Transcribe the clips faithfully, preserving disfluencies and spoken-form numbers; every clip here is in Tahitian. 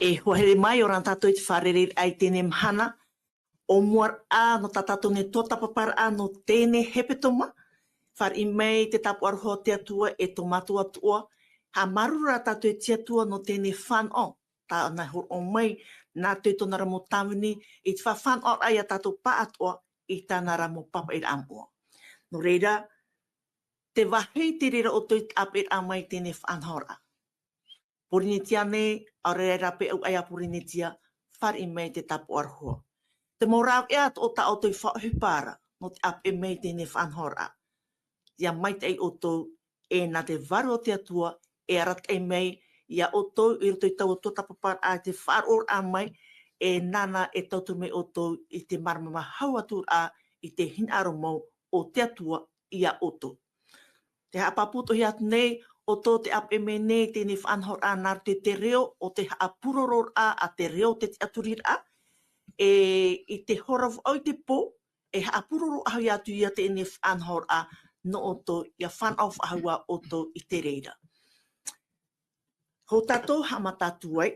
E hoa here mai, ʻia ora na tātou i te fārereiraʻa i teie mahana. ʻO mua ra, nō tā tātou nei tuatāpaparaʻa nō teie hepetoma. Fāriʻi mai te tāpaʻo aroha o te Atua e tō mātou Atua. Haʻamāuruuru rā tātou i te Atua nō teie fānaʻo. Tāna hōroʻa mai, nā te tōna ra mau tāvini, i te faʻafānaʻoraʻa ia tātou pāʻatoʻa, i tāna ra mau pāpaʻiraʻa moʻa. Nō reira, tē vāhi te reira ʻoutou i te ʻāpeʻeraʻa mai i teie faʻanahoraʻa. Pōrīnetia nei, ʻaore rā pē ʻau ʻai a Pōrīnetia, fāriʻi mai te tāpaʻo aroha. Te mau rāveʻa atoʻa tā ʻoutou i faʻaʻohipa ra, nō te ʻāpeʻe mai i teie faʻanahoraʻa. ʻIa maitaʻi ʻoutou, e nā te Vārua o te Atua, e arataʻi mai ia ʻoutou i roto i taua tuatāpaparaʻa, te faʻaroʻoraʻa mai, e nāna e tauturu mai ʻoutou i te māramarama hau atu ra, i te hinaʻaro mau o te Atua ia ʻoutou. Tē haʻapāpū atoʻa atu nei, ʻoutou tē ʻāpeʻe mai nei i teie faʻanahoraʻa nā roto i te reo, ʻo tē haʻapūroro ra ā te reo o te tiʻaturiraʻa, e i te hora vaʻu i te pō, e haʻapūroro ʻahu atu ia teie faʻanahoraʻa nō ʻoutou, ʻia fānaʻo faʻahou ā ʻoutou i te reira. Hou tātou haʻamata atu ai,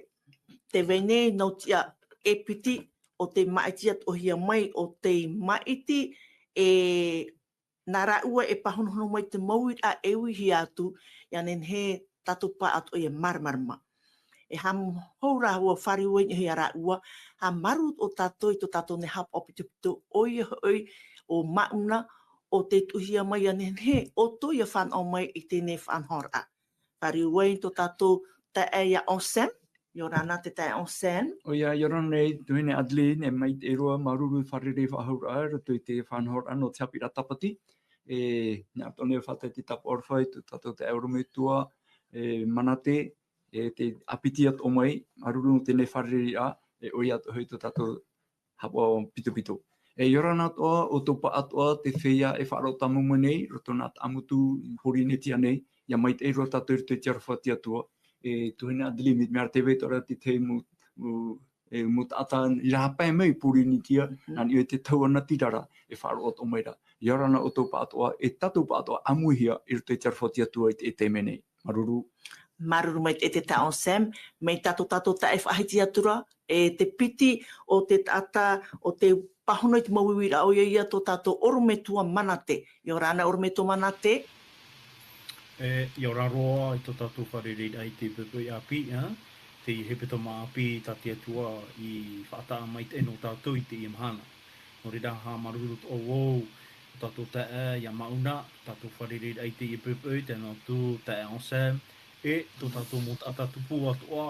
tē vai nei nau tiʻa e piti o te māʻiti atoʻahia mai, o te māʻiti e nā rāua e pāhonohono mai te mau uiraʻa e uihia atu, ʻia nehenehe tātou pāʻatoʻa ʻia māramarama. E haʻamau hou rā ʻua fāriu ai ia rāua, haʻamāuruuru atoʻa tātou i tō tātou nei haʻapaʻo pitopito, ʻoia hoʻi ʻo Māʻuna, ʻo tē tuʻuhia mai ʻia nehenehe ʻoutou ʻia fānaʻo mai i teie faʻanahoraʻa. Fāriu ai tō tātou taeaʻe ia Anselme, ʻia ora na te taeaʻe Anselme. ʻOia, ʻia ora na e tuahine Adeline, e maitaʻi roa, māuruuru i te fārerei faʻahou ra, i roto i te faʻanahoraʻa nō te haʻapiʻiraʻa Tāpati. E, nā ʻoutou nei e faʻatae i te tāpaʻo aroha i tō tātou taeaʻe orometua, e, Manate, e te ʻāpiti atoʻa mai, māuruuru nō teie fārereiraʻa, e ʻoia atoʻa hoʻi tō tātou haʻapaʻo pitopito. E ʻia ora na atoʻa, ʻoutou pāʻatoʻa, te feiā e faʻaroʻo tāmau mai nei, roto nā Taʻamotu, i Pōrīnetia nei, ʻia maitaʻi roa tātou i roto i te aroha o te Atua. E tuahine Adeline, mea ra tē vai atoʻa ra te tahi mau, mau, e, mau taʻata i rāpae mai i Pōrīnetia, Mhm. nā niʻa i te tau anatirara, e faʻaroʻo atoʻa mai ra. ʻIa ora na ʻoutou pāʻatoʻa, e tātou pāʻatoʻa ʻāmuihia i roto i te aroha o te Atua i te, i teie nei. Māuruuru. Māuruuru maitaʻi te taeaʻe Anselme, mai tā tō tātou taeaʻe faʻahiti atu ra, e te piti o te taʻata, ʻo tē pāhono i te mau uiraʻa, ʻoia ia tō tātou orometua Manate. ʻIa ora na orometua Manate. E, ʻia ora roa i tō tātou fārereiraʻa i teie poʻipoʻi ʻāpī, ā, teie hepetoma ʻāpī tā te Atua i faʻataʻa maitaʻi nō tātou i teie mahana. Nō reira, haʻamāuruuru atoʻa vau, tō tātou taeaʻe ia Māʻuna, tātou fārereiraʻa i teie poʻipoʻi, tae noa atu taeaʻe Anselme, e tō tātou mau taʻata tupu atoʻa,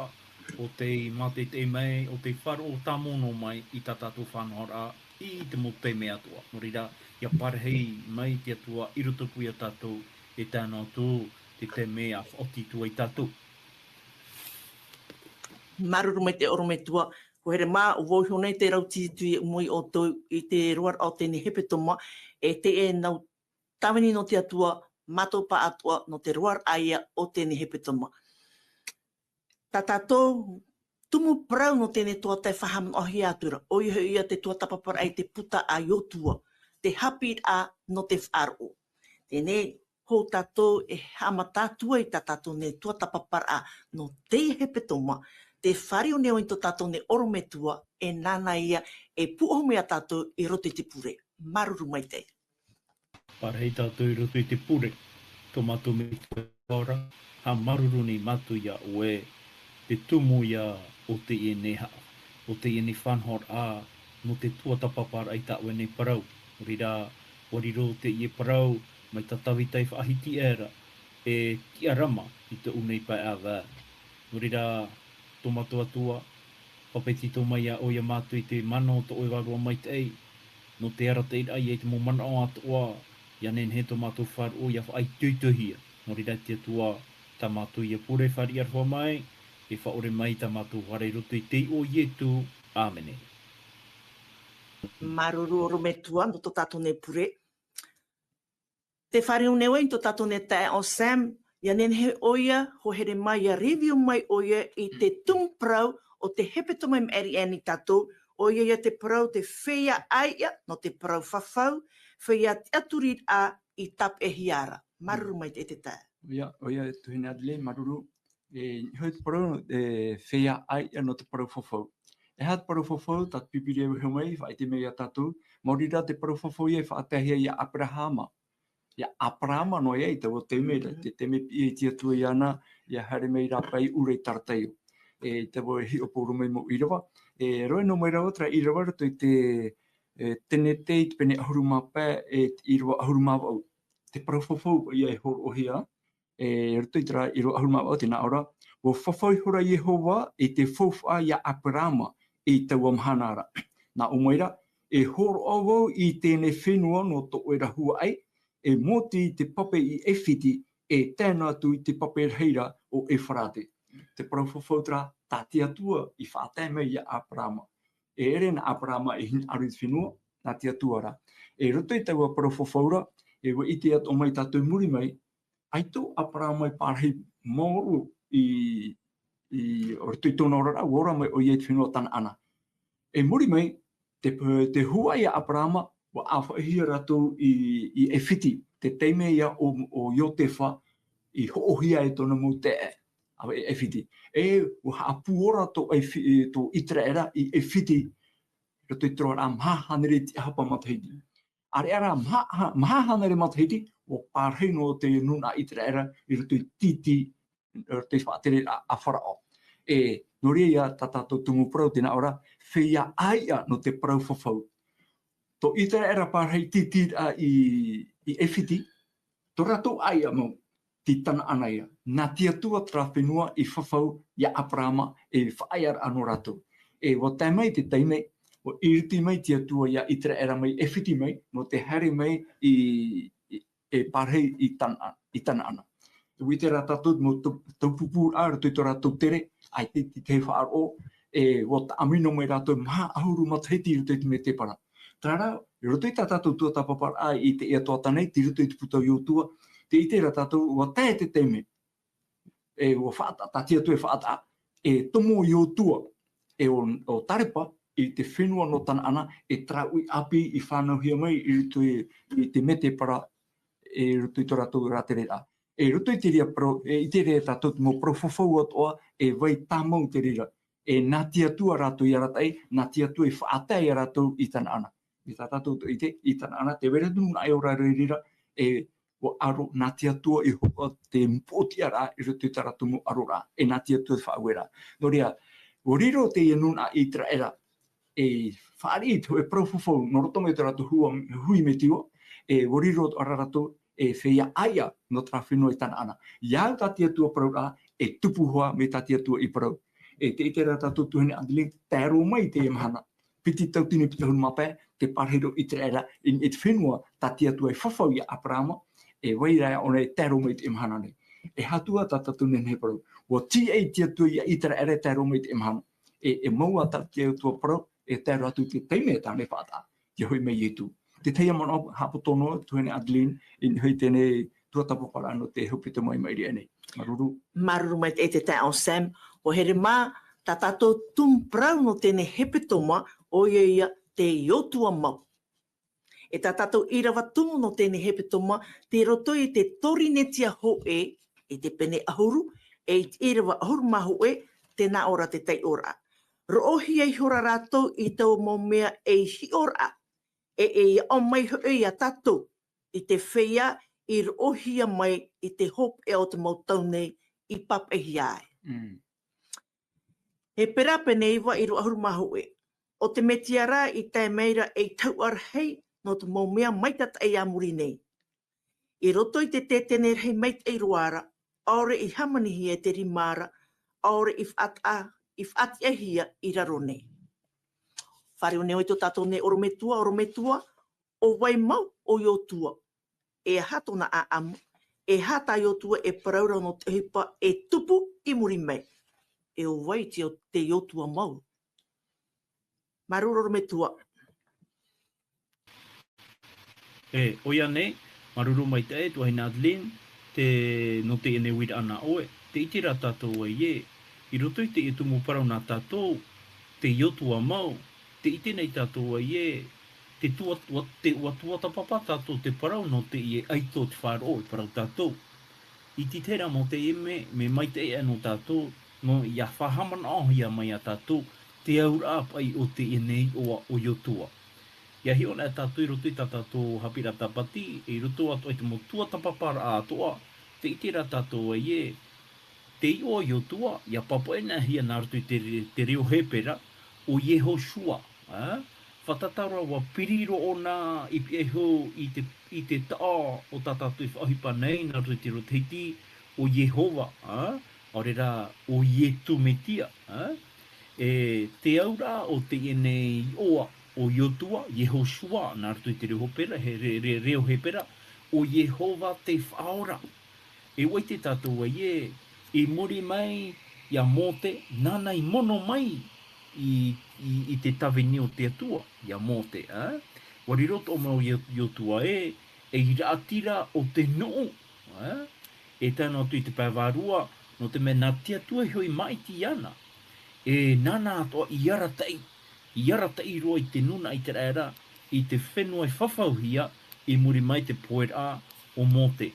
ʻo tei mātaʻitaʻi mai, ʻo tei faʻaroʻo tāmau noa mai i tā tātou faʻanahoraʻa i te mau taime atoʻa. Nō reira, ʻia parahi mai te Atua i roto pū ia tātou, e tae noa atu te taime ʻa faʻaoti atu ai tātou. Māuruuru maitaʻi orometua, ʻua haere mā, ʻo vau iho nei te rautī atu i mua ia ʻoutou i te roaraʻa o teie hepetoma, e teie nau tāvini nō te Atua, mātou pāʻatoʻa nō te roaraʻa ïa o teie hepetoma. Tā tātou tumu parau nō teie tuhaʻa e faʻahaʻamanaʻohia atu ra, ʻoia hoʻi ïa te tuatāpaparaʻa i te puta a Iosua, te haʻapiʻiraʻa nō te faʻaroʻo. Teie, hou tātou e haʻamata atu ai tā tātou nei tuatāpaparaʻa nō teie hepetoma, tē fāriu nei vau i tō tātou nei orometua, e nāna ïa e pūʻohu mai ia tātou i roto i te pure. Māuruuru maitaʻi. Parahi tātou i roto i te pure. Tō mātou Metua e ora, haʻamāuruuru nei mātou ia ʻoe, te tumu ïa o teie nei ha-, o teie nei faʻanahoraʻa, nō te tuatāpaparaʻa i tā ʻoe nei parau. Nō reira, ʻua riro teie parau, mai tā Tavita i faʻahiti aʻera, e tiʻarama i tōʻu nei pae ʻāvae. Nō reira, tō mātou Atua, faʻaʻite mai ia ʻoe ia mātou i te mana o tō ʻoe Vārua Maitaʻi, nō te arataʻiraʻa ïa i te mau manaʻo atoʻa, ʻia nehenehe tō mātou faʻaroʻo ʻia faʻaitoitohia. Nō reira te Atua, tā mātou ïa pure fāriʻi aroha mai, e faʻaʻore mai tā mātou fare i roto i te iʻoa o Ietu. ʻĀmene. Māuruuru orometua, nō tō tātou nei pure. Tē fāriu nei vau i tō tātou nei taeaʻe Anselme, ʻia nehenehe ʻoia, ʻua haere mai ʻia review mai ʻoia i te tumu parau o te hepetoma i maʻiri aʻe nei tātou, ʻoia ïa te parau te feiā ʻāiʻa, nō te parau fafau, feiā tiʻaturiraʻa i tāpeʻahia ra. Māuruuru maitaʻi te taeaʻe. ʻOia, ʻoia, tuahine Adeline, māuruuru. E, hoi te parau, e, feiā ʻāiʻa nō te parau fafau. E aha te parau fafau, tā te Pīpīria e vaiiho mai, faʻaʻite mai iā tātou, maori rā te parau fafau ia e faʻataehia iā Aperahama. Iā Aperahama noa ia i taua taime ra, te taime piʻi te Atua iāna, ʻia haere mai rāpae i Ura i Tarataio. E, i taua e hiʻo pauroa mai mau ʻīrava. E, roaʻa noa mai rā terā ʻīrava i roto i te, e, Tenete i te pene ʻahuru mā pae, e, te ʻīrava ʻahuru mā vaʻu. Te parau fafau ia e hōroʻahia, e, i roto i terā ʻīrava ʻahuru mā vaʻu, tē nā ʻō ra, ʻua fafau ihora Iehova i te faufaʻa iā Aperahama i taua mahana ra. Nā ʻō mai ra, e hōroʻa vau i teie fenua nō tō ʻoe ra huaʻai, e mōti i te pape i ʻAifiti, e tae noa atu i te pape rahi ra o ʻEufarate. Te parau fafau terā, tā te Atua i faʻatae mai iā Aperahama. E ʻere na Aperahama e hinaʻaro i te fenua, nā te Atua rā. E roto i taua parau fafau ra, e ʻua ʻite atoʻa mai tātou i muri mai, ʻaita ʻo Aperahama i pārahi maoro i, i roto i tōna oraraʻa, ʻua ora mai ʻoia i te fenua Tanaana. E muri mai, te, te huaʻai a Aperahama, ʻua ʻāfaʻihia rātou i, i ʻAifiti, te taime ia ʻo, ʻo Iotefa i hoʻohia e tōna mau taeaʻe, a, i ʻAifiti. E, ʻua haʻapū ora tō ʻAifi-, e, tō ʻĪteraʻera i ʻAifiti, i roto i te roaraʻa maha hānere tiʻahapa matahiti. ʻĀreʻa rā maha, maha hānere matahiti, ʻua pārahi noa te nūnaʻa ʻĪteraʻera i roto i te tītī, i roto i te faʻatereraʻa a Faraō. E, nō reira ia tā tātou tumu parau tē nā ʻō ra, feiā ʻāiʻa nō te parau fafau. Tō ʻĪteraʻera pārahi tītī ra i, i ʻAifiti, tō rātou ʻāiʻa mau, tei Tanaana ia. Nā te Atua terā fenua i fafau iā Aperahama e faʻaearaʻa nō rātou. E ʻua tae mai te taime, ʻua iriti mai te Atua iā ʻĪteraʻera mai ʻAifiti mai, nō te haere mai i, i, e pārahi i Tana-, i Tanaana. ʻUa ʻite rā tātou mau tau-, taupupūraʻa i roto i tō rātou tere, ʻaita i te, te faʻaroʻo, e ʻua taʻamino mai rātou maha ʻahuru matahiti i roto i te mētēpara. Terā rā, i roto i tā tātou tuatāpaparaʻa i teie tuhaʻa nei, tei roto i te puta o Iosua, tē ʻite ra tātou, ʻua tae te taime, e ʻua faʻataʻa, tā te Atua e faʻataʻa, e tomo Iosua, e ʻo, ʻo Karepa, i te fenua nō Tanaana, e terā uʻi ʻāpī i fānauhia mai i roto i, i te mētēpara, i roto i tō rātou rātereraʻa. E roto i te reira parau, e, i te reira tātou te mau parau fafau atoʻa, e vai tāmau te reira. E nā te Atua rātou i arataʻi, nā te Atua i faʻatae ia rātou i Tanaana. I tā tātou ʻite, i Tanaana, tē vai ra te nūnaʻa e ora ra i reira, e ʻua aro nā te Atua i hōroʻa te poʻotiʻaraʻa i roto i tā rātou mau aroraʻa, e nā te Atua te faʻaueraʻa. Nō reira, ʻua riro teie nūnaʻa ʻĪteraʻera, e fāriʻi i te hōʻē parau fafau, nō roto mai tō rātou hua-, hui metua, e ʻua riro atoʻa ra rātou, e feiā ʻāiʻa nō terā fenua i Tanaana. ʻIa au tā te Atua parauraʻa, e tupu hoʻi mai tā te Atua i parau. E tē ʻite ra tātou tuahine Adeline, tae roa mai i teie mahana. Piti tauatini piti ʻahuru mā pae, tē pārahi ra ʻĪteraʻera i, i te fenua tā te Atua i fafau iā Aperahama, e vai ra ʻōna e tae roa mai i teie mahana nei. E aha atu ā tā tātou nehenehe parau. ʻUa tīaʻi te Atua iā ʻĪteraʻera e tae roa mai i teie mahana. E, e mau ā tā te Atua parau, e tae roa atu i te taime tāna e faʻataʻa, ʻia hoʻi mai Ietu. Te tahi manaʻo haʻapoto noa, tuahine Adeline, i niʻa i teie tuatāpaparaʻa nō te hepetoma i maʻiri aʻe nei. Māuruuru. Māuruuru maitaʻi te taeaʻe Sam, ʻua here mā, tā tātou tumu parau nō teie hepetoma, ʻoia ia te Iosua mau. E tā tātou ʻīrava tumu nō teie hepetoma, tei roto i te Pōrīnetia hōʻē, i te pene ʻahuru, e i te ʻīrava ʻahuru mā hōʻē, tē nā ʻō ra te taiʻoraʻa. Roʻohia ihora rātou i taua mau mea ei hiʻoraʻa, e, e ʻia ʻō mai hoʻi iā tātou, i te feiā i roʻohia mai i te hopeʻa o te mau tau nei i papaʻihia ai. Mm. E pērā pene iva ʻīrava ʻahuru mā hōʻē. ʻO te Mesia rā i tae mai ra ei tahuʻa rahi nō te mau mea maitataʻi a muri nei. I roto i te tētene rahi maitaʻi roa ra, ʻaore i hāmanihia e te rima ra, ʻaore i faʻataʻa, i faʻatiʻahia i raro nei. Fāriu nei ʻoe i tō tātou nei ʻorometua, ʻorometua, ʻo vai mau ʻo Iosua? E aha tōna ʻāʻamu? E aha tā Iosua e parau ra nō te ʻohipa e tupu i muri mai? E ʻo vai te, te Iosua mau? Māuruuru ʻorometua. E, ʻoia nei, māuruuru maitaʻi, tuahine Adeline, te, nō teie nei uiraʻa nā ʻoe, tē ʻite ra tātou ē, i roto i teie tumu parau nā tātou, te Iosua mau, tē ʻite nei tātou ē, te tua-, ua-, te ua tuatāpapa tātou te parau nō teie ʻaito o te faʻaroʻo e parau tātou. I te tahi ra mau taime, mea maitaʻi aʻe nō tātou, nō ʻia faʻahaʻamanaʻohia mai iā tātou, te auraʻa paʻi o teie nei iʻoa ʻo Iotua. ʻIa hiʻo anaʻe tātou i roto i tā tātou haʻapiʻiraʻa tāpati, i roto atoʻa i te mau tuatāpaparaʻa atoʻa, tē ʻite ra tātou ē, te iʻoa ʻo Iotua, ʻia pāpaʻihia nā roto i te re-, te reo Hepera, ʻo Iehosua, ā? Fātata roa ʻua piri roa ʻōna i pihaʻi iho i te, i te taʻa o tā tātou e faʻaʻohipa nei, nā roto i te reo Tahiti, ʻo Iehova, ā? ʻAore rā, ʻo Ietu Metia, ā? E te auraʻa o teie nei iʻoa ʻo Iotua, Iehosua, nā roto i te reo Hepera, he re-, re-, reo Hepera, ʻo Iehova te Faʻaora. E ʻua ʻite tātou ē, i muri mai iā Mōte, nāna i mono mai i, i, i te tāvini o te Atua, iā Mōte, ā? ʻUa riro atoʻa mau Io-, Iotua ē, ei raʻatira o te nuʻu, ā? E tae noa atu i te pae vārua, nō te mea nā te Atua iho i māʻiti iāna. E nāna atoʻa i arataʻi, i arataʻi roa i te nūnaʻa ʻĪteraʻera, i te fenua i fafauhia, i muri mai te poheraʻa o Mōte.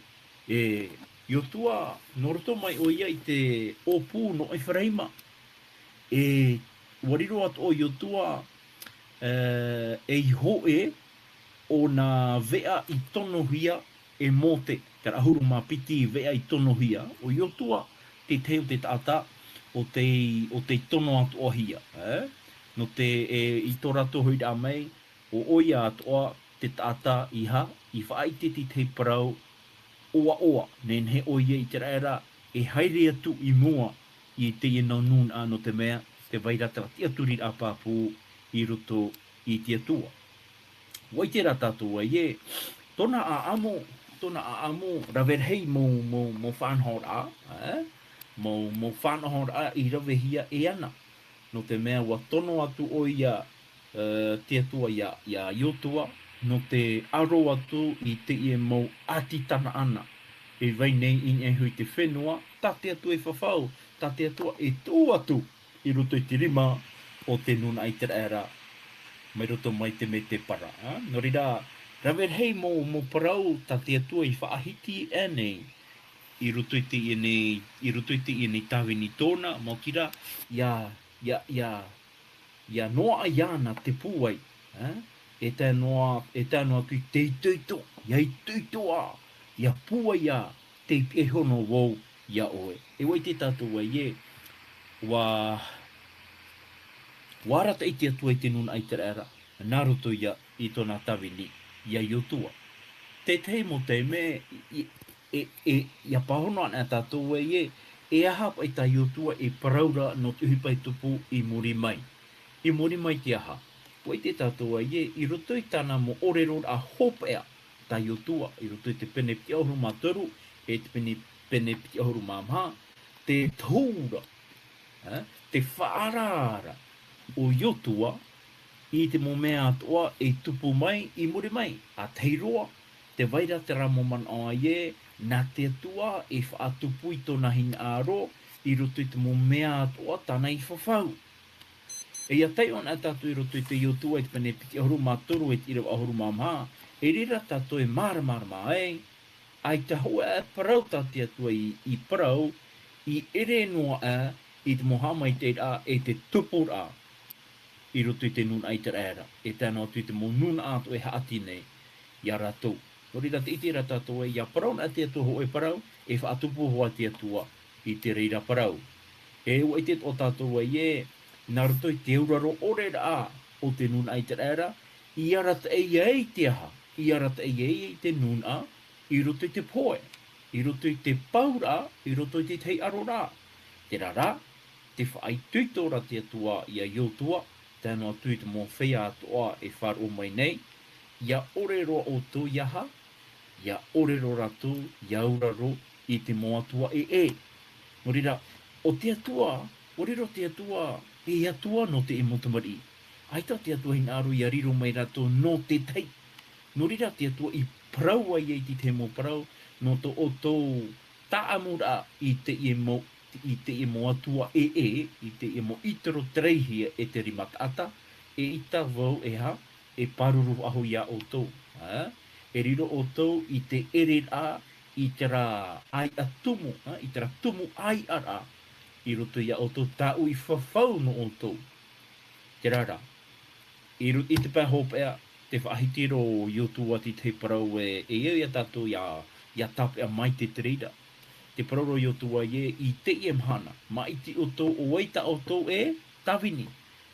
E Iotua, nō roto mai ʻoia i te ʻōpū nō Eferaima. E ʻua riro atoʻa ʻo Iotua, e, ei hōʻē o nā veʻa i tonohia e Mōte, terā ʻahuru mā piti veʻa i tonohia, ʻo Iotua, te tahi o te taʻata o tei, o tei tono atoʻahia, ē? Nō te, e, i tō rātou hoʻiraʻa mai, ʻo ʻoia atoʻa te taʻata i hā, i faʻaʻite i te tahi parau ʻoaʻoa, nehenehe ʻoia i ʻĪteraʻera e haere atu i mua i teie nūnaʻa, nō te mea, tē vai ra terā tiʻaturiraʻa pāpū i roto i te Atua. ʻUa ʻite rā tātou ē, tōna ʻāʻamu, tōna ʻāʻamu, rave rahi mau, mau, mau faʻanahoraʻa, ē? Mau, mau faʻanahoraʻa i ravehia e ana. Nō te mea ʻua tono atu ʻoia, ē, te Atua iā, iā Iotua, nō te aro atu i teie mau ʻāti Tanaana. E vai nei i niʻa iho i te fenua, tā te Atua e fafau, tā te Atua e tuʻu atu i roto i te rima o te nūnaʻa ʻĪteraʻera, mai roto mai te Medebara, ā? Nō reira, rave rahi mau, mau parau tā te Atua i faʻahiti aʻe nei i roto i teie nei, i roto i teie nei tāvini tōna, maoti rā, ʻia, ʻia, ʻia, ʻia noaʻa iāna te pūai, ā? E tae noa, e tae noa atu i te itoito, ʻia itoito ā, ʻia pūai ā, tei pihaʻi iho noa vau iā ʻoe. E ʻua ʻite tātou ē, ʻua, ʻua arataʻi te Atua i te nūnaʻa ʻĪteraʻera, nā roto ia i tōna tāvini, iā Iotua. Te tahi mau taime, i, i, e, e, ʻia pāhono anaʻe tātou ē, e aha paʻi tā Iotua e parau ra nō te ʻohipa e tupu i muri mai. I muri mai te aha? ʻUa ʻite tātou ē, i roto i tāna mau ʻōreroraʻa hopeʻa, tā Iotua, i roto i te pene piti ʻahuru mā toru, e te pene, pene piti ʻahuru mā maha, te tohu ra, ē, te faʻaara ra ʻo Iotua i te mau mea atoʻa e tupu mai i muri mai, ʻa tahi roa, tē vai ra terā mau manaʻo ē, nā te Atua e faʻatupu i tōna hinaʻaro, i roto i te mau mea atoʻa tāna i fafau. E ʻia taiʻo anaʻe tātou i roto i te Iotua i te pene piti ʻahuru mā toru e te ʻīrava ʻahuru mā maha, e reira tātou e māramarama ai, ʻaita hōʻē parau tā te Atua i, i parau, i ʻere noa aʻe i te mau haʻamaitaʻiraʻa e te tupuraʻa i roto i te nūnaʻa ʻĪteraʻera, e tae noa atu i te mau nūnaʻa atoʻa e haʻati nei iā rātou. Nō reira tē ʻite ra tātou ē, ʻia parau anaʻe te Atua hōʻē parau, e faʻatupu hoʻi te Atua i te reira parau. E ʻua ʻite atoʻa tātou ē, nā roto i te auraro ʻore ra o te nūnaʻa ʻĪteraʻera, i arataʻi ai te aha? I arataʻi ai te nūnaʻa i roto i te pohe, i roto i te pauraʻa, i roto i te tahi ʻaroraʻa. Terā rā, te faʻaitoito ra te Atua iā Iotua, tae noa atu i te mau feiā atoʻa e faʻaroʻo mai nei, ʻia ʻore roa ʻoutou i aha? ʻIa ʻore roa rātou ʻia auraro i te mau atua ʻē. Nō reira, ʻo te Atua, ʻua riro te Atua, ei Atua nō te mau tamariʻi. ʻAita te Atua hinaʻaro ʻia riro mai rātou nō te tahi. Nō reira te Atua i parau ai i te tahi mau parau, nō tō ʻoutou tāʻamuraʻa i teie mau, i teie mau atua ʻē, i teie mau ʻītoro terehia e te rima taʻata, eʻita vau e aha, e pāruru faʻahou iā ʻoutou, ā? E riro ʻoutou i te ʻereraʻa i terā ʻāiʻa tumu, ā, i terā tumu ʻāiʻa rā, i roto iā ʻoutou tāʻu i fafau nō ʻoutou. Terā rā, i ro-, i te pae hopeʻa, tē faʻahiti ra ʻo Iotua te tahi parau ē, e au iā tātou ʻia, ʻia tāpeʻa maite te reira. Tē parau ra ʻo Iotua ē, i teie mahana, maʻiti ʻoutou ʻo vai tā ʻoutou e tāvini,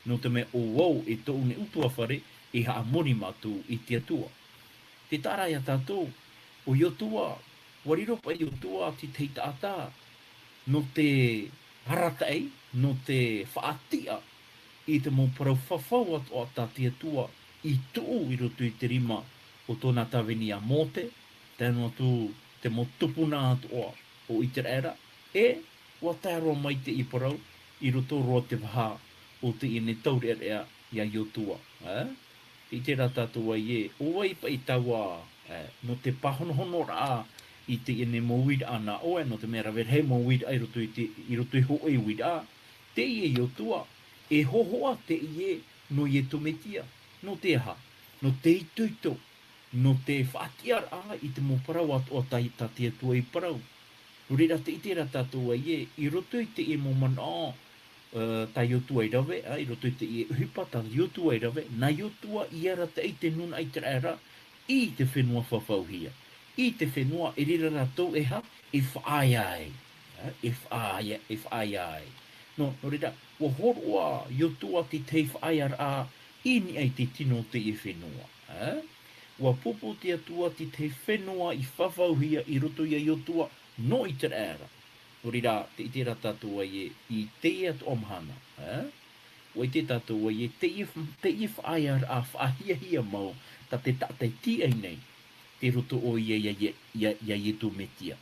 nō te mea ʻo vau e tōʻu nei ʻutuāfare e haʻamori mātou i te Atua. Tē taʻa ra iā tātou, ʻo Iotua, ʻua riro paʻi Iotua te tahi taʻata, nō te arataʻi, nō te faʻatiʻa i te mau parau fafau atoʻa tā te Atua i tuʻu i roto i te rima o tōna tāvini a Mōte, tae noa atu te mau tupuna atoʻa o ʻĪteraʻera, e ʻua tae roa mai teie parau i roto roa te vaha o teie nei taureʻareʻa iā Iotua, ē? Tē ʻite ra tātou ē, ʻo vai paʻi taua, ē, nō te pāhonohonoraʻa i teie nei mau uiraʻa nā ʻoe, nō te mea rave rahi mau uiraʻa i roto i te, i roto i hōʻē uiraʻa, teie Iotua, e hōhoʻa teie nō Ietu Metia, nō te aha? Nō te itoito, nō te faʻatiʻaraʻa i te mau parau atoʻa tā, tā te Atua i parau. Nō reira tē ʻite ra tātou ē, i roto i teie mau manaʻo, ā, tā Iotua i rave, ā, i roto i teie ʻohipa tā Iotua i rave, nā Iotua i arataʻi te nūnaʻa ʻĪteraʻera i te fenua fafauhia, i te fenua e reira rātou e ha-, e faʻaea ai, ā, e faʻaea, e faʻaea ai. Nō, nō reira, ʻua hōroʻa Iotua te tahi faʻaearaʻa i niʻa i te tino o teie fenua, ā? ʻUa pūpū te Atua te tahi fenua i fafauhia i roto iā Iotua nō ʻĪteraʻera. Nō reira, tē ʻite ra tātou ē, i teie atoʻa mahana, ā? ʻUa ʻite tātou ē, teie, teie faʻaearaʻa faʻahiahia mau, tā te taʻata i tīaʻi nei, tei roto ʻoia iā, iā, iā, iā Ietu Metia.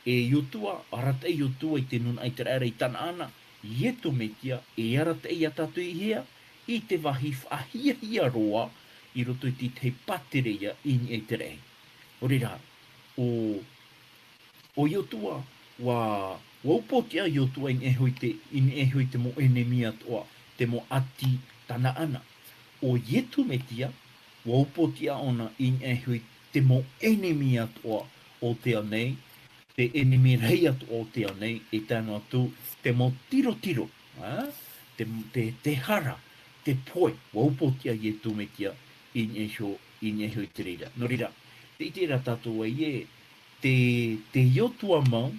E Iotua, arataʻi Iotua i te nūnaʻa ʻĪteraʻera i Tanaana, Ietu Metia, e arataʻi iā tātou i hea, i te vāhi faʻahiahia roa, i roto i te tahi pātereia i niʻa i te raʻi. Nō reira, ʻo, ʻo Iotua, ʻua, ʻua upoʻotiʻa Iotua i niʻa iho i te, i niʻa iho i te mau ʻenemi atoʻa, te mau ʻāti Tanaana. ʻO Ietu Metia, ʻua upoʻotiʻa ʻōna i niʻa iho i te mau ʻenemi atoʻa o te ao nei, te ʻenemi rahi atoʻa o te ao nei, e tae noa atu te mau tirotiro, ā? Te, te, te hara, te pohe, ʻua upoʻotiʻa Ietu Metia i niʻa iho, i niʻa iho i te reira. Nō reira, tē ʻite ra tātou ē, te, te Iotua mau,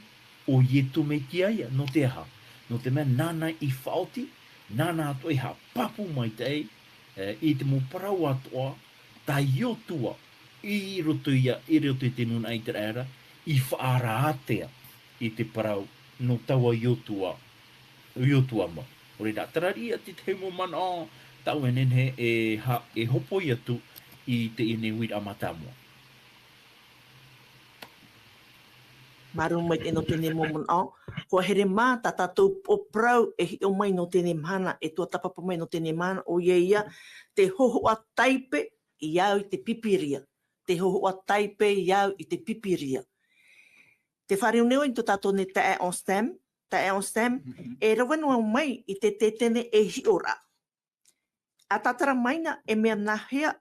ʻo Ietu Metia ia, nō te aha? Nō te mea nāna i faʻaoti, nāna atoʻa i haʻapāpū maitaʻi, e, i te mau parau atoʻa, tā Iotua, i roto ia, i roto i te nūnaʻa ʻĪteraʻera, i faʻaara ātea i te parau nō taua Iotua, Iotua mau. Nō reira, terā ia te tahi mau manaʻo, tāʻu e nehenehe e ha-, e hopoi atu i teie nei uiraʻa mātāmua. Māuruuru maitaʻi nō teie nei mau manaʻo. ʻUa here mā tā tātou parau e hiʻo mai nō teie nei mahana, e tuatāpapa mai nō teie nei mahana, ʻoia ia, te hōhoʻa taipe i au i te Pīpīria. Te hōhoʻa taipe i au i te Pīpīria. Tē fāriu nei au i tō tātou nei taeaʻe Anselme, taeaʻe Anselme, Mhm. e rave noa mai i te, te, teie nei e hiʻo ra. ʻA tātara mai na, e mea nāhea,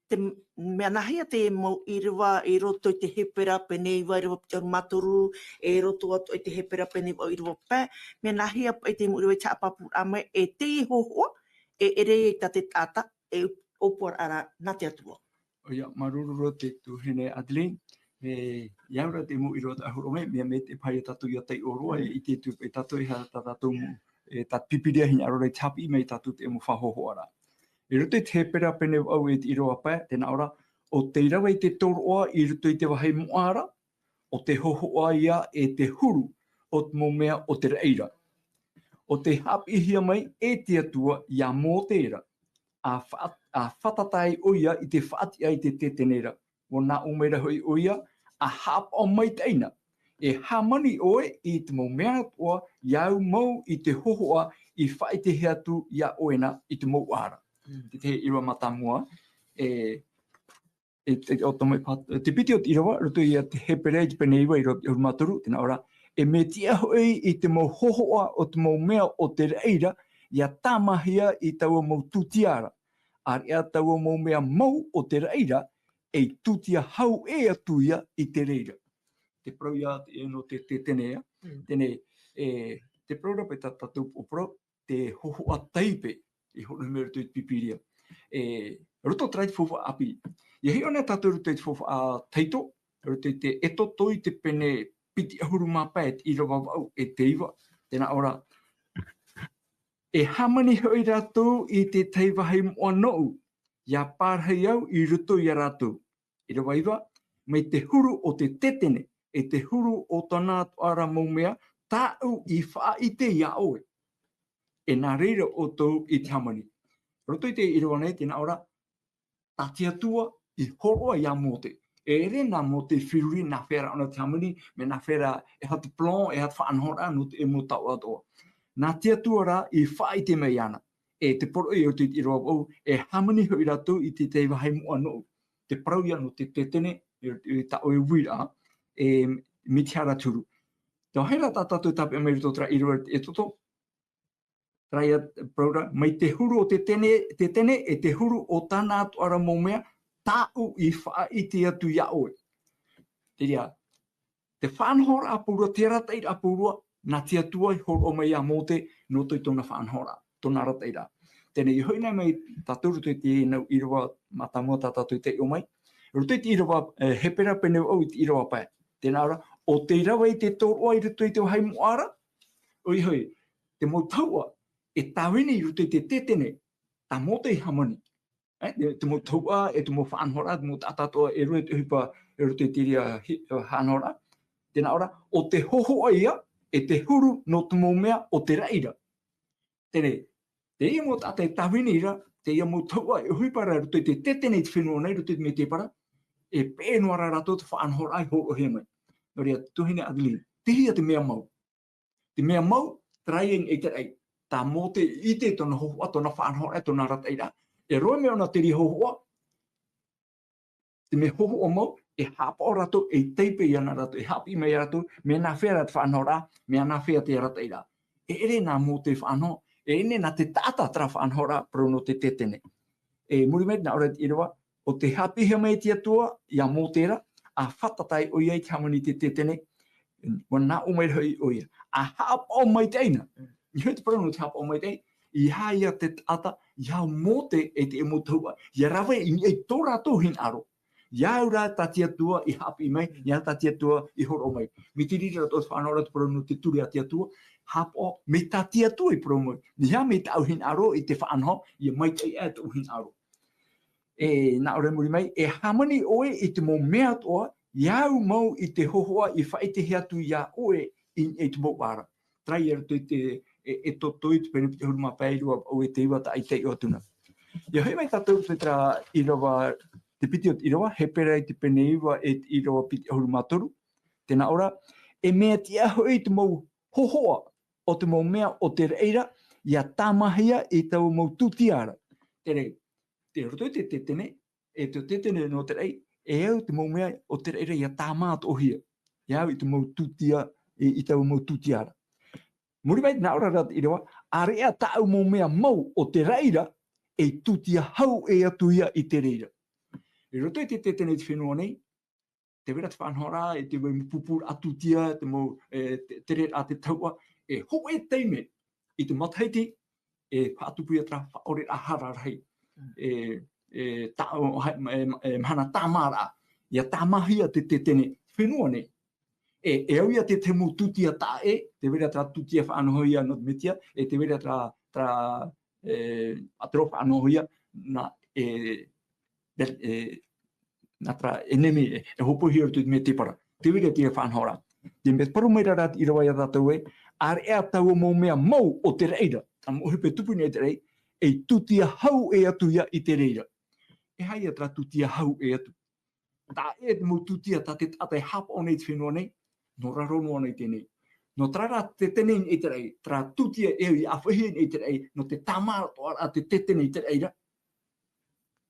te, mea nāhea te mau ʻīrava i roto i te Hepera pene iva ʻīrava piti ʻahuru mā toru, e roto atu i te Hepera pene iva ʻīrava pae, mea nāhea paʻi te mau ʻīrava i te haʻapāpūraʻa mai, e teie hōhoʻa, e ʻere ai tā te taʻata, e ʻōpuaraʻa ra nā te Atua. ʻOia, māuruuru roa te tuahine Adeline. E, ʻia ora te mau ʻīrava tā hōroʻa mai, mea, mea maitaʻi paʻi ia tātou ʻia taiʻo roa, e ʻite atu paʻi tātou e aha tā tātou mau, e, tā te Pīpīria hinaʻaro ra i te haʻapiʻi mai ia tātou te mau faʻahōhoʻaraʻa. I roto i te Hepera pene vaʻu e te ʻīrava pae, tē nā ʻō ra, ʻo tei rave i te tōroʻa i roto i te vāhi moʻa ra, ʻo te hōhoʻa ia e te huru o te mau mea o te raʻi ra. ʻO tei haʻapiʻihia mai e te Atua iā Mōte ra, ʻa fa-, ʻa fātata ai ʻoia i te faʻatiʻa i te tētene ra. ʻUa nā ʻō mai ra hoʻi ʻoia, ʻa haʻapaʻo maitaʻi na. E hāmani ʻoe i te mau mea atoʻa, ʻia au mau i te hōhoʻa i faʻaʻitehia atu iā ʻoe na i te mouʻa ra. Mm. Te tahi ʻīrava mātāmua, e, e, e, ʻo tō mai pat-, te piti o te ʻīrava, roto ia te Hepera i te pene iva ʻīrava piti ʻahuru mā toru, tē nā ʻō ra, e mea tiʻa hoʻi i te mau hōhoʻa o te mau mea o te raʻi ra, ʻia tāmāhia i taua mau tūtia ra. ʻAreʻa taua mau mea mau o te raʻi ra, ei tūtia hau ʻē atu ia i te reira. te parau ia, e, nō te, te tētene, ā. Mm. Teie, e, te parau ra paʻi tā tātou ʻōpuaparau, te hōhoʻa taipe, i hōroʻahia mai i roto i te Pīpīria. E, roto terā i te faufaʻa ʻāpī. ʻIa hiʻo nei tātou i roto i te faufaʻa tahito, i roto i te Exodo i te pene piti ʻahuru mā pae, te ʻīrava vaʻu e te iva, tē nā ʻō ra. E hāmani hoʻi rātou i te tahi vāhi moʻa nōʻu, ʻia pārahi au i roto ia rātou. ʻĪrava iva, mai te huru o te tētene, e te huru o tāna atoʻa ra mau mea, tāʻu i faʻaʻite ia ʻoe. E nā reira ʻoutou i te hāmani. Roto i te ʻīrava nei, tē nā ʻō ra, tā te Atua i hōroʻa ia Mōte. E ʻere nā Mōte i feruri nā hea ra ʻōna te hāmani, mea nā hea ra, e aha te plan, e aha te faʻanahoraʻa nō te mau taoʻa atoʻa. Nā te Atua rā i faʻaʻite mai iāna. E te poroʻi o te ʻīrava vaʻu, e hāmani hoʻi rātou i te tahi vāhi moʻa nōʻu. Te parau ia nō te tētene, i, i tā ʻoe uiraʻa, e, mai te hara te huru. Te vāhi ra tā tātou e tāpeʻa mai i roto terā ʻīrava i te Exodo, terā ia parau ra, mai te huru o te tētene, tētene, e te huru o tāna atoʻa ra mau mea, tāʻu i faʻaʻite atu ia ʻoe. Te reira, te faʻanahoraʻa pauroa, te arataʻiraʻa pauroa, nā te Atua i hōroʻa mai ia Mōte, nō roto i tōna faʻanahoraʻa, tōna arataʻiraʻa. Teie nei, ʻia hoʻi nei mai tātou i roto i te nau ʻīrava mātāmua tā tātou i taiʻo mai. Roto i te ʻīrava, e, Hepera pene vaʻu i te ʻīrava pae. Tē nā ʻō ra, ʻo tei rave i te tōroʻa i roto i te vāhi moʻa ra, ʻoia hoʻi, te mau tahuʻa e tāvini i roto i te tētene, tā Mōte i hāmani. E, te, te mau tahuʻa, e te mau faʻanahoraʻa, te mau taʻata atoʻa e rua i te ʻohipa, i roto i te reira hi-, faʻanahoraʻa. Tē nā ʻō ra, ʻo te hōhoʻa ia, e te huru nō te mau mea o te raʻi ra. Teie, teie mau taʻata e tāvini ra, teie mau tahuʻa e ʻohipa ra i roto i te tētene i te fenua nei, i roto i te mētēpara, e peʻe noa ra rātou te faʻanahoraʻa i hōroʻahia mai. Nō reira, tuahine Adeline, tei hea te mea mau? Te mea mau, terā ia i niʻa i te raʻi. Tā Mōte i ʻite tōna hōhoʻa, tōna faʻanahoraʻa, tōna arataʻiraʻa. E roa mai ʻōna te reira hōhoʻa, te mea hōhoʻa mau, e haʻapaʻo rātou, e taipe iāna rātou, e haʻapiʻi mai ia rātou, mea nā hea rā te faʻanahoraʻa, mea nā hea te arataʻiraʻa. E ʻere nā Mōte faʻanaho, e ʻere nā te taʻata terā faʻanahoraʻa, parau nō te tētene. E muri mai, nā ʻō ra te ʻīrava, ʻo tei haʻapiʻihia mai te Atua ia Mōte ra, ʻa fātata ai ʻoia i te hāmani i te tētene, ʻua nāʻō mai ra hoʻi ʻoia. ʻA haʻapaʻo maitaʻi na. Nō te parau nō te haʻapaʻo maitaʻi, ʻeiaha ia te taʻata, ʻeiaha Mōte e te mau tahuʻa, ʻia rave i niʻa i tō rātou hinaʻaro. ʻEiaha rā tā te Atua i haʻapiʻi mai, ʻeiaha tā te Atua i hōroʻa mai. Mai te reira rātou faʻanahoraʻa te parau nō te ture a te Atua, haʻapaʻo, mai tā te Atua i parau mai. ʻEiaha mai tāʻu hinaʻaro i te faʻanaho, ʻia maitaʻi aʻe tōʻu hinaʻaro. E, nā ʻō ra i muri mai, e hāmani ʻoe i te mau mea atoʻa, ʻia au mau i te hōhoʻa i faʻaʻitehia atu ia ʻoe i, i te mau ʻāra. Terā ia i roto i te, e, Exodo i te pene piti ʻahuru mā pae, ʻīrava vaʻu e te iva tā i taiʻo atu na. ʻIa hoʻi mai tātou i terā ʻīrava, te piti o te ʻīrava, Hepera i te pene iva e te ʻīrava piti ʻahuru mā toru. Tē nā ʻō ra, e mea tiʻa hoʻi te mau hōhoʻa o te mau mea o te raʻi ra, ʻia tāmāhia i taua mau tūtia ra. Teie, tei roto i te tētene, e te tētene nō te raʻi, e au te mau mea o te raʻi ra ʻia tāmā atoʻahia. ʻIa au i te mau tūtia, i, i taua mau tūtia ra. Muri mai, nā ʻō ra rā te ʻīrava, ʻāreʻa tāʻu mau mea mau o te raʻi ra, e tūtia hau ʻē atu ia i te reira. I roto i te tētene i te fenua nei, tē vai ra te faʻanahoraʻa, e tē vai mau pūpūraʻa tūtia, te mau, e, te, te reira te tahuʻa, e hōʻē taime i te matahiti, e faʻatupu ia terā faʻaʻoreraʻa hara rahi. Mm. E, e, ta-, o, hai, e, e, mahana tāmāraʻa, ʻia tāmāhia te tētene fenua nei. E, e au ia te, te mau tūtia taʻa ʻē, tē vai ra terā tūtia faʻanahohia nō te Metia, e tē vai ra terā, terā, e, ʻaterau faʻanahohia, nā, e, e, nā terā ʻenemi, e, e hōpoihia i roto i te mētēpara. Tē vai ra te faʻanahoraʻa. Te mea parau mai ra rā te ʻīrava ia tātou ē, ʻāreʻa taua mau mea mau o te raʻi ra, terā mau ʻohipa e tupu i niʻa i te raʻi, e tūtia hau ʻē atu ia i te reira. E aha ia terā tūtia hau ʻē atu? Taʻa ʻē te mau tūtia tā te taʻata e haʻapaʻo nei i te fenua nei, nō raro noa nei teie. Nō terā rā tētene i niʻa i te raʻi, terā tūtia e au ʻia ʻāfaʻihia i niʻa i te raʻi, nō te tāmā atoʻa ra te tētene i te raʻi ra.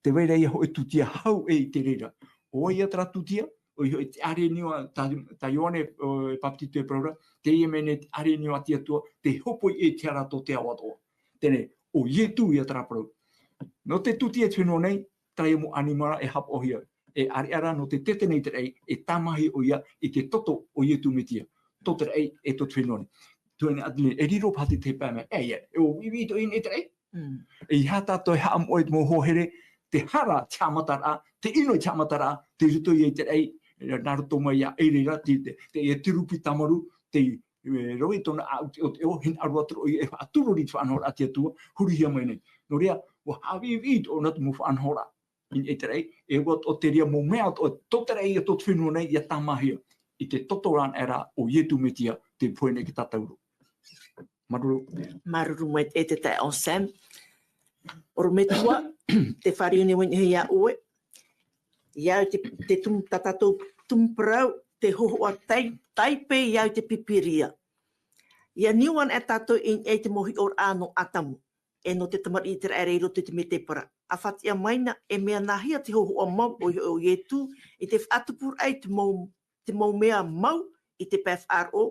Tē vai ra ia hōʻē tūtia hau ʻē i te reira. ʻO vai ia terā tūtia? ʻOia hoʻi te ʻāreʻa niʻa, tā, tā Ioane, ē, Papetito e parau ra, teie mea nei te ʻāreʻa niʻa a te Atua, tei hōpoi i te hara tō te ao atoʻa. Teie, ʻo Ietu ia terā parau. Nō te tūtia i te fenua nei, terā ia mau ʻanimara e haʻapaʻohia. e ʻāreʻa rā nō te tetene i te raʻi, e tāmāhia ʻoia i te toto o Ietu Metia, tō te raʻi e tō te fenua nei. Tuahine Adeline, e riro paha te tahi pae mai, e, e, e ʻo viʻiviʻi atoʻa i niʻa i te raʻi. Mm. E ʻeiaha tātou e haʻamoʻe i te mau hoa here, te hara, te haʻamataraʻa, te ʻino i te haʻamataraʻa, tei roto ia i te raʻi, nā roto mai ia, i reira, te, te, te, te rupi tamaru, te, e, rave tōna ʻāʻau teʻoteʻo, hinaʻaro atu ra ʻoia e faʻaturori i te faʻanahoraʻa a te Atua, hurihia mai nei. Nō reira, ʻua haʻaviʻiviʻi tōna mau faʻanahoraʻa i niʻa i te raʻi, e ʻua atoʻa te reira mau mea atoʻa, tō te raʻi, tō te fenua nei, ʻia tāmāhia i te toto anaʻe ra o Ietu Metia, tei pohe nei i te tātauro. Māuruuru. Māuruuru maitaʻi e te taeaʻe Sam. ʻOrometua, tē fāriu nei vau i niʻa iā ʻoe. ʻIa au te, te tumu, tā tātou tumu parau, te hōhoʻa tai-, taipe ʻia au i te Pīpīria. ʻIa niu anaʻe tātou i niʻa i te mau hiʻoraʻa nō Atamu, e nō te tamariʻi ʻĪteraʻera i roto i te mētēpara. ʻA faʻatiʻa mai na, e mea nāhea te hōhoʻa mau, ʻoia hoʻi ʻo Ietu, i te faʻatupuraʻa i te mau, te mau mea mau i te pae faʻaroʻo,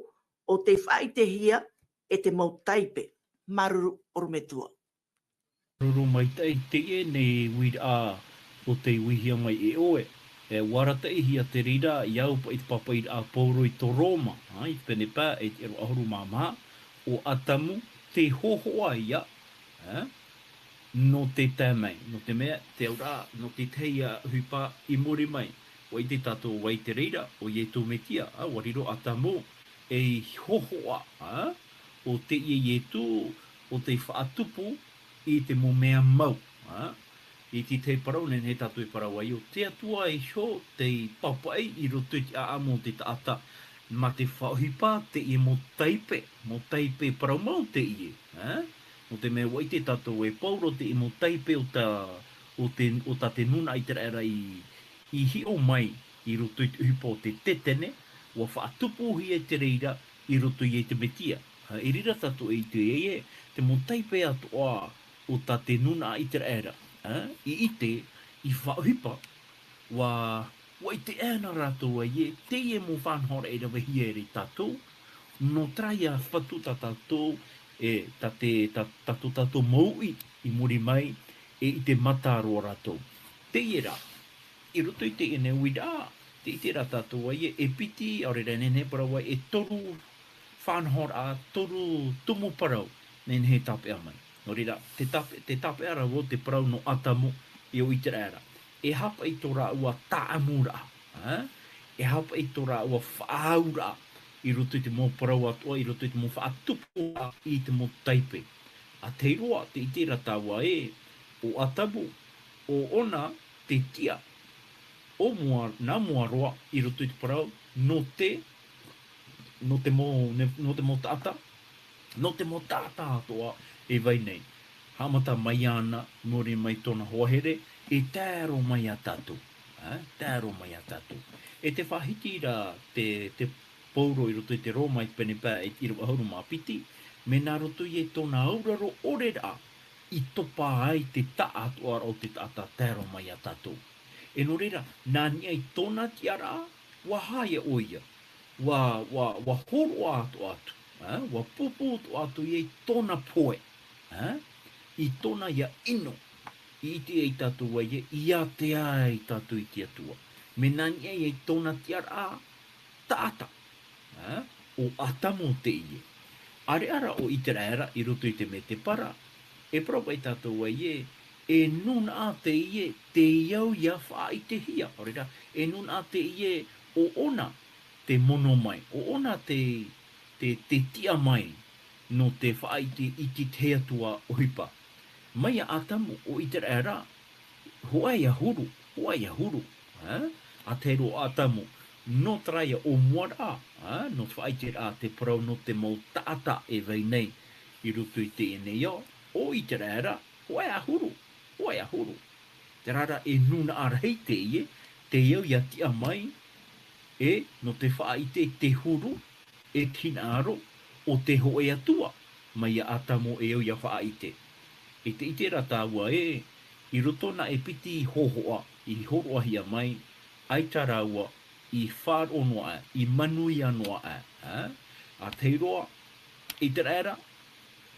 ʻo tei faʻaʻitehia e te mau taipe. Māuruuru ʻorometua. Māuruuru maitaʻi, teie nei uiraʻa ʻo tei uihia mai e ʻoe. E ʻua arataʻihia te reira, ʻia au paʻi i te pāpaʻiraʻa a Pauro i tō Roma, ā, i te pene pae e te ʻīrava ʻahuru mā maha, ʻo Atamu, te hōhoʻa ia, ā, nō te tae mai, nō te mea, te auraʻa, nō te tahi ā ʻohipa i muri mai, ʻua ʻite tātou ē te reira, ʻo Ietu Metia, ā, ʻua riro Atamu, ei hōhoʻa, ā, ʻo teie Ietu, ʻo tei faʻatupu i te mau mea mau, ā. I te tahi parau, nehenehe tātou e parau ai, ʻo te Atua iho tei pāpaʻi i roto i te ʻāʻamu o te taʻata, mā te faʻaʻohipa teie mau taipe, mau taipe parau mau teie, ā. Nō te mea ʻua ʻite tātou ē Pauro teie mau taipe o tā, o te, o tā te nūnaʻa ʻĪteraʻera i, i hiʻo mai i roto i te ʻohipa o te tetene, ʻua faʻatupuhia te reira i roto ia i te Metia. Ā, i reira tātou e ʻite ai ē, te mau taipe atoʻa o tā te nūnaʻa ʻĪteraʻera, ā, i ʻite, i faʻaʻohipa, ʻua, ʻua ʻite aʻe na rātou ai ē, teie mau faʻanahoraʻa i ravehia e tātou, nō terā ia fatu tā tātou, e, tā te, tā, tā tō tātou mau uʻi i muri mai, e i te mata roa rātou. Teie rā, i roto i teie nei uiraʻa, tē ʻite ra tātou ai ē, e piti, ʻaore rā nehenehe parau ai, e toru faʻanahoraʻa, toru tumu parau, nehenehe e tāpeʻa mai. Nō reira, tē tāpe-, tē tāpeʻa ra vau te parau nō Atamu, e ʻo ʻĪteraʻera. E aha paʻi tō rāua tāʻamuraʻa, ā? E aha paʻi tō rāua faʻaauraʻa, i roto i te mau parau atoʻa, i roto i te mau faʻatupuraʻa i te mau taipe. ʻA tahi roa, tē ʻite ra tāua ē, ʻo Atamu, ʻo ʻōna te tiʻa, ʻo mua, nā mua roa, i roto i te parau, nō te, nō te mau, ne-, nō te mau taʻata, nō te mau taʻata atoʻa e vai nei. Haʻamata mai ana, muri mai tōna hoa here, e tae roa mai ia tātou. Ā, tae roa mai ia tātou. E tē faʻahiti ra te, te Pauro i roto i te Roma i te pene pae e te ʻīrava ʻahuru mā piti, mea nā roto ia i tōna auraro ʻore ra, i topa ai te taʻatoʻaraʻa o te taʻata tae roa mai ia tātou. E nō reira, nā niʻa i tōna tiʻaraʻa, ʻua haere ʻoia, ʻua, ʻua, ʻua hōroʻa atoʻa atu, ā, ʻua pūpū atoʻa atu ia i tōna pohe, ā, i tōna ia ʻino, i ʻite ai tātou ai ē, ʻia ātea ai tātou i te Atua. Mea nā niʻa ia i tōna tiʻaraʻa taʻata, ā, ʻo Atamu teie. ʻĀreʻa rā ʻo ʻĪteraʻera i roto i te mētēpara, e parau paʻi tātou ai ē, e nūnaʻa teie, tei au ʻia faʻaʻitehia. ʻAore rā, e nūnaʻa teie ʻo ʻōna te mono mai, ʻo ʻōna te, te, te tiʻa mai, nō te faʻaʻite i te tahi atu ā ʻohipa. Mai ia Atamu, ʻo ʻĪteraʻera, hōʻē ā huru, hōʻē ā huru, ā? ʻA tahi roa ʻo Atamu, nō terā ia ʻōmuaraʻa, ā, nō te faʻaʻiteraʻa te parau nō te mau taʻata e vai nei, i roto i teie nei ao, ʻo ʻĪteraʻera, hōʻē ā huru, hōʻē ā huru. Terā rā e nūnaʻa rahi teie, tei au ʻia tiʻa mai, e nō te faʻaʻite i te huru, e te hinaʻaro o te hōʻē Atua, mai ia Atamu e au ʻia faʻaʻite. E tē ʻite ra tāua ē, i roto nā e piti hōhoʻa i hōroʻahia mai, ʻaita rāua i faʻaroʻo noa aʻe, i manuia noa aʻe, ā? ʻA tahi roa, ʻĪteraʻera,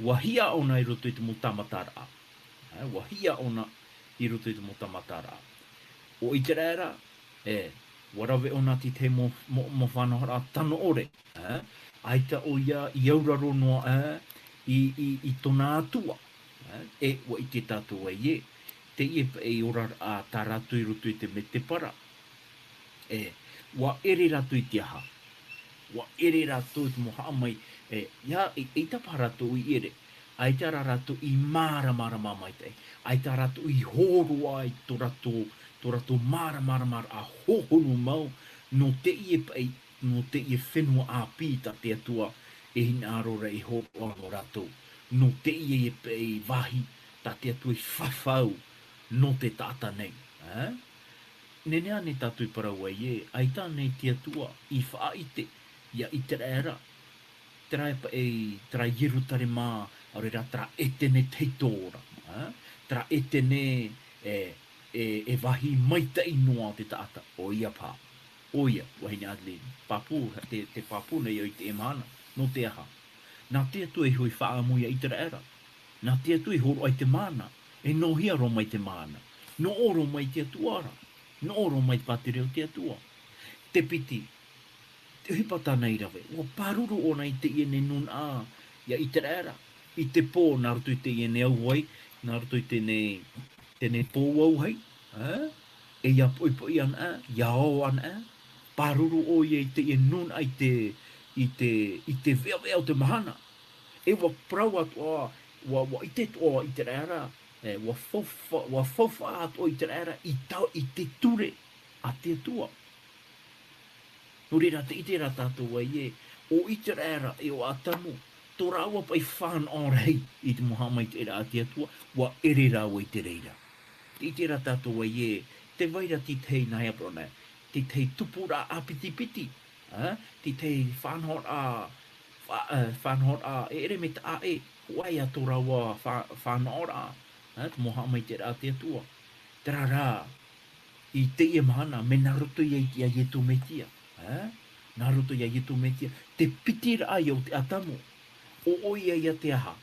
ʻua hiʻa ʻōna i roto i te mau tāmataraʻa. Ā, ʻua hiʻa ʻōna i roto i te mau tāmataraʻa. ʻO ʻĪteraʻera, E, ʻua rave ʻōna i te mau, mau, mau faʻanahoraʻa tano ʻore, ā, ʻaita ʻoia i auraro noa, ā, i, i, i tōna Atua, ā, e, ʻua ʻite tātou ē, teie paʻi oraraʻa tā rātou i roto i te mētēpara. E, ʻua ʻere rātou i te aha? ʻUa ʻere rātou i te mau haʻamau, e, ʻia, e, eʻita paha rātou i ʻere, ʻaita rā rātou i māramarama maitaʻi, ʻaita rātou i hōroʻa i tō rātou, tō rātou māramaramaraʻa hohonu mau, nō teie paʻi, nō teie fenua ʻāpī tā te Atua e hinaʻaro ra e hōroʻa nō rātou, nō teie paʻi vāhi tā te Atua i fafau nō te taʻata nei, ā? Nehenehe ānei tātou i parau ai ē, ʻaita ānei te Atua i faʻaʻite ia ʻĪteraʻera, terā paʻi, terā Ierutarema, ʻaore rā terā ʻētene tahito ra, ā? Terā ʻētene e, e, e vāhi maitaʻi noa o te taʻata, ʻoia paha. ʻOia, vahine Adeline, pāpū, te, te pāpū nei au i teie mahana, nō te aha? Nā te Atua iho i faʻaʻamu ia ʻĪteraʻera. Nā te Atua i hōroʻa i te māna, e noʻohia roa mai te māna. Noʻo roa mai te Atua ra. Noʻo roa mai te pātireia o te Atua. Te piti, te ʻohipa tāna i rave, ʻua pāruru ʻōna i teie nei nūnaʻa ia ʻĪteraʻera, i te pō, nā roto i teie nei auahi, nā roto i teie nei, teie nei pō auahi, ā? E ʻia poʻipoʻi ana, ʻia ao ana, pāruru ʻoia i teie nūnaʻa i te, i te, i te veʻaveʻa o te mahana. E ʻua parau atoʻa, ʻua, ʻua ʻite atoʻa ʻĪteraʻera, e, ʻua faufa-, ʻua faufaʻa atoʻa ʻĪteraʻera i tau, i te ture a te Atua. Nō reira, tē ʻite ra tātou ē, ʻo ʻĪteraʻera e ʻo Atamu, tō rāua paʻi fānaʻo rahi i te mau haʻamaitaʻiraʻa a te Atua, ʻua ʻere rāua i te reira. Tē ʻite ra tātou ē, tē vai ra te tahi, nā hea parau nei, te tahi tupuraʻa ʻāpitipiti, ā, te tahi faʻanahoraʻa, fa-, ā, faʻanahoraʻa e ʻere mea taʻa ʻē, hōʻē ia tō rāua fa-, faʻanahoraʻa, ā, te mau haʻamaitaʻiraʻa a te Atua. Terā rā, i teie mahana, mea nā roto ia, ia Iesu Mesia, ā? Nā roto ia Iesu Mesia, te pitiraʻa ia o te Atamu. ʻO ʻoia ia te aha?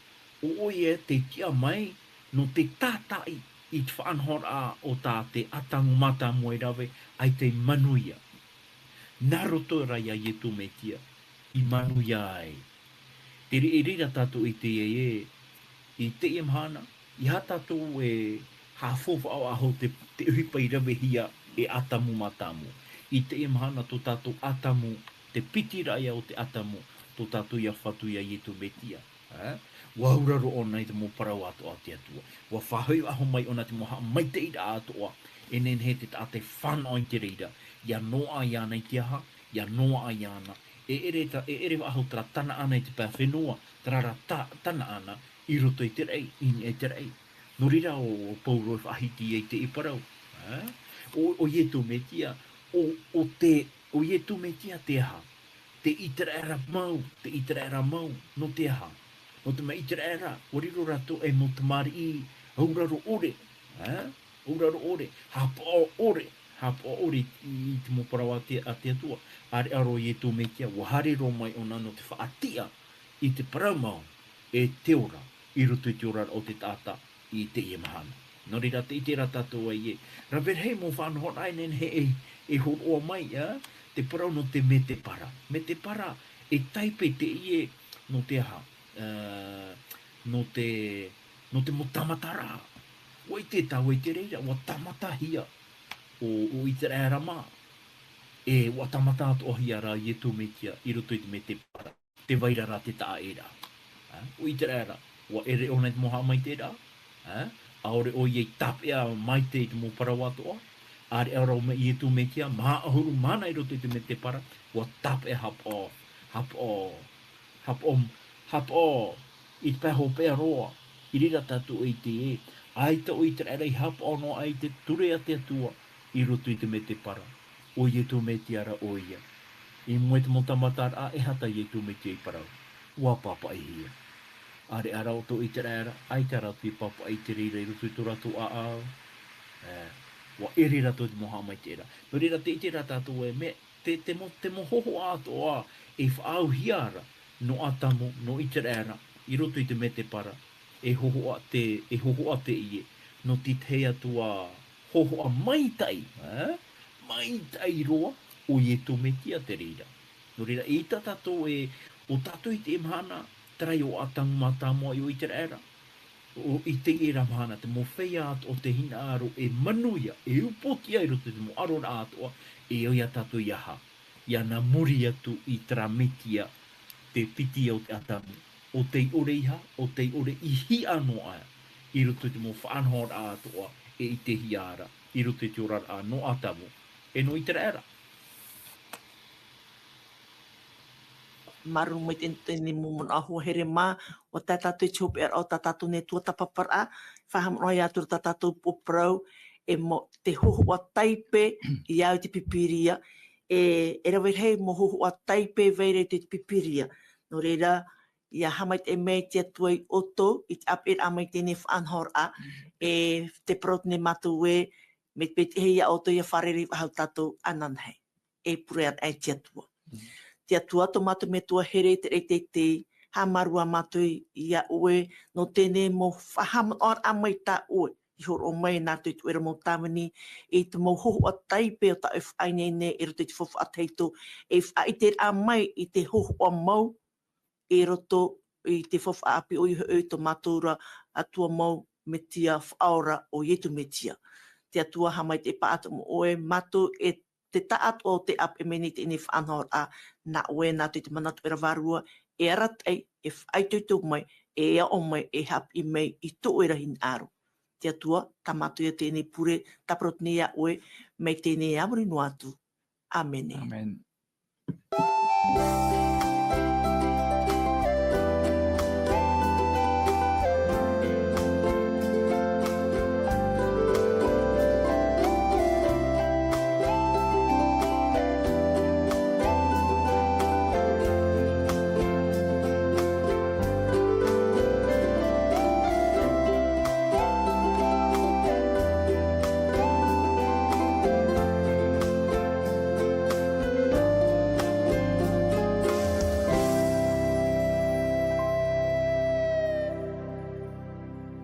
ʻO ʻoia te tiʻa mai nō te tātaʻi i te faʻanahoraʻa o tā te Atamu mātāmua i rave, ʻaita i manuia. Nā roto rā ia Iesu Mesia, i manuia ai. Te reira, reira tātou i teie, i teie mahana, ʻeiaha tātou e haʻafaufaʻa faʻahou te, te ʻohipa i ravehia e Atamu mātāmua. I teie mahana, tō tātou Atamu, te pitiraʻa ia o te Atamu, tō tātou ia Fatu ia Iesu Mesia. Ā? ʻUa auraro ʻōna i te mau parau atoʻa a te Atua. ʻUa faʻahoʻi faʻahou mai ʻōna i te mau haʻamaitaʻiraʻa atoʻa. E nehenehe te taʻata e fānaʻo i te reira, ʻia noaʻa iāna i te aha, ʻia noaʻa iāna. E ʻere ta-, e ʻere faʻahou terā tanaʻana i te pae fenua, terā rā ta-, tanaʻana i roto i te raʻi, i niʻa i te raʻi. Nō reira ʻo, ʻo Paulo e faʻahiti ai i teie parau. Ā? ʻO, ʻo Iesu Mesia, ʻo, ʻo te, ʻo Iesu Mesia te aha? Te ʻĪteraʻera mau, te ʻĪteraʻera mau, nō te aha? Nō te mea ʻĪteraʻera, ʻua riro rātou ei mau tamariʻi auraro ʻore, ā? Auraro ʻore, haʻapaʻo ʻore, haʻapaʻo ʻore i, i te mau parau a te, a te Atua. ʻĀreʻa roa Iesu Mesia, ʻua haere roa mai ʻōna nō te faʻatiʻa i te parau mau, e te ora, i roto i te oraraʻa o te taʻata, i teie mahana. Nō reira, tē ʻite ra tātou ē, rave rahi mau faʻanahoraʻa e nehenehe e, e hōroʻa mai, ā, te parau nō te mētēpara. Mētēpara, e taipe teie nō te aha, ā, nō te, nō te mau tāmataraʻa. ʻUa ʻite tāua i te reira, ʻua tāmatahia ʻo, ʻo ʻĪteraʻera mā. E, ʻua tāmata atoʻahia ra Iesu Mesia i roto i te mētēpara. Tē vai ra rā te taʻaʻēraʻa. Ā, ʻo ʻĪteraʻera, ʻua ʻere ʻōna i te mau haʻamaitaʻiraʻa, ā, ʻaore ʻoia i tāpeʻa maite i te mau parau atoʻa, ʻāreʻa roa mai Iesu Mesia, maha ʻahuru mahana i roto i te mētēpara, ʻua tāpeʻa haʻapaʻo, haʻapaʻo, haʻapaʻo, haʻapaʻo i te pae hopeʻa roa, i reira tātou e ʻite ē, ʻaita ʻo ʻĪteraʻera i haʻapaʻo noa aʻe i te ture a te Atua, i roto i te mētēpara. ʻO Iesu Mesia rā ʻoia. I mua i te mau tāmataraʻa, e aha tā Iesu Mesia i parau? ʻUa pāpaʻihia. ʻĀreʻa rā ʻo tō ʻĪteraʻera, ʻaita rātou i pāpaʻi i te reira i roto i tō rātou ʻāʻau. Ē, ʻua ʻere rātou i te mau haʻamaitaʻiraʻa. Nō reira, tē ʻite ra tātou ē, mea, te, te mau, te mau hōhoʻa atoʻa e faʻaauhia ra nō Atamu, nō ʻĪteraʻera, i roto i te mētēpara, e hōhoʻa te, e hōhoʻa teie, nō te tahi atu ā hōhoʻa maitaʻi, ē? maitaʻi roa, ʻo Iesu Mesia te reira. Nō reira, eʻita tātou e, ʻo tātou i teie mahana, terā ʻo Atamu mā Tāmoa ʻo Iteraera, ʻo i teie ra mahana, te mau feiā atoʻa o te hinaʻaro e manuia, e upoʻotiʻa i roto i te mau ʻaroraʻa atoʻa, e ʻoia tātou ia aha, ia nā muri atu i terā Mesia, te piti o te Atamu, ʻo tei ʻore i aha, ʻo tei ʻore i hiʻa noa aʻe, i roto i te mau faʻanahoraʻa atoʻa, e ʻitehia ra, i roto i te oraraʻa nō Atamu, e nō Iteraera. Māuruuru maitaʻi i teie mau manaʻo hoa here mā, ʻua tae tātou i te hopeʻaraʻa o tā tātou nei tuatāpaparaʻa, faʻahaʻamanaʻo atu ra tā tātou upoʻo parau, e mau, te hōhoʻa taipe i au i te Pīpīria, e, e rave rahi mau hōhoʻa taipe vai ra i te Pīpīria. Nō reira, ia haʻamaitaʻi mai te Atua ia ʻoutou, i te ʻāpeʻeraʻa mai i teie faʻanahoraʻa, e te parau nei mātou ē, mai te peu ē ia ʻoutou ia fārerei faʻahou tātou ananahi. E pure ana e te Atua. Te Atua, tō mātou Metua here i te raʻi teitei, haʻamāuruuru mātou ia ʻoe, nō teie mau faʻahaʻamanaʻoraʻa mai tā ʻoe, i hōroʻa mai nā roto i tō ʻoe ra mau tāvini, i te mau hōhoʻa taipe o tā ʻoe faʻaineine, i roto i te faufaʻa tahito, e faʻaʻiteraʻa mai i te hōhoʻa mau, i roto i te faufaʻa ʻāpī ʻoia hoʻi tō mātou ra Atua mau Mesia Faʻaora ʻo Iesu Mesia. Te Atua, haʻamaitaʻi paʻatoʻa mai ʻoe, mātou e te taʻatoʻa o tē ʻāpeʻe mai nei i teie faʻanahoraʻa, nā ʻoe nā roto i te mana o tō ʻoe ra Vārua, e arataʻi, e faʻaitoito mai, e aʻo mai, e haʻapiʻi mai i tō ʻoe ra hinaʻaro. Te Atua, tā mātou ia teie pure, tāpati nei ia ʻoe, mai teie a muri noa atu. ʻĀmene. ʻĀmene.